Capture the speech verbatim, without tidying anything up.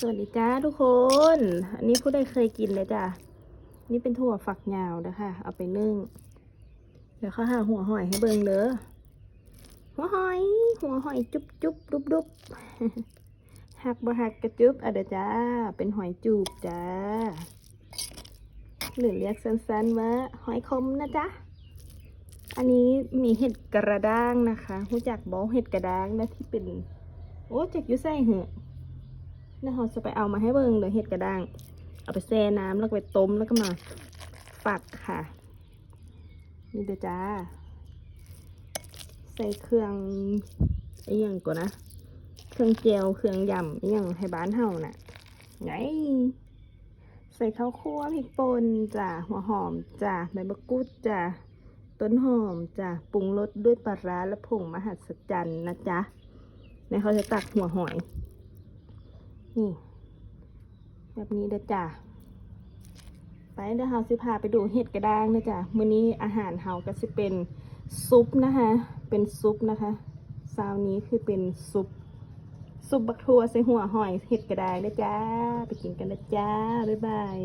สวัสดีจ้าทุกคน อันนี้ผู้ใดเคยกินเลยจ้ะ นี่เป็นถั่วฝักยาวนะคะ เอาไปนึ่ง เดี๋ยวเขาหาหัวหอยให้เบิ่งเด้อ หัวหอย หัวหอยจุบจุบดุบดุบ หักบ่หักกระจุบอ่ะเด้อจ้า เป็นหอยจูบจ้า หรือเรียกสั้นๆว่าหอยขมนะจ๊ะ อันนี้มีเห็ดกระด้างนะคะ รู้จักบ่ เห็ดกระด้างนะที่เป็น โอ้ จักอยู่ไสเหอะ แล้วเขาจะไปเอามาให้เบิ่งเด้อ เห็ดกระด้าง เอาไปแช่น้ำแล้วก็ไปต้มแล้วก็มาฝักค่ะ นี่เด้อจ้า ใส่เครื่อง อีหยังก่อนนะ เครื่องแจ่ว เครื่องยำ อีหยังให้บ้านเฮาน่ะ ไง ใส่ข้าวคั่ว พริกป่นจ้ะ หัวหอมจ้ะ ใบมะกรูดจ้ะ ต้นหอมจ้ะ ปรุงรสด้วยปลาร้าและผงมหัศจรรย์นะจ๊ะ แล้วเขาจะตักหัวหอย นี่ แบบนี้เด้อจ้ะ ไปเดี๋ยวเฮาสิพาไปดูเห็ดกระด้างเด้อจ้ะ มื้อนี้อาหารเฮาก็สิเป็นซุปนะคะ เป็นซุปนะคะ เช้านี้คือเป็นซุป ซุปบักถั่วใส่หัวหอยเห็ดกระด้างเด้อจ้า ไปกินกันนะจ้า บ๊ายบาย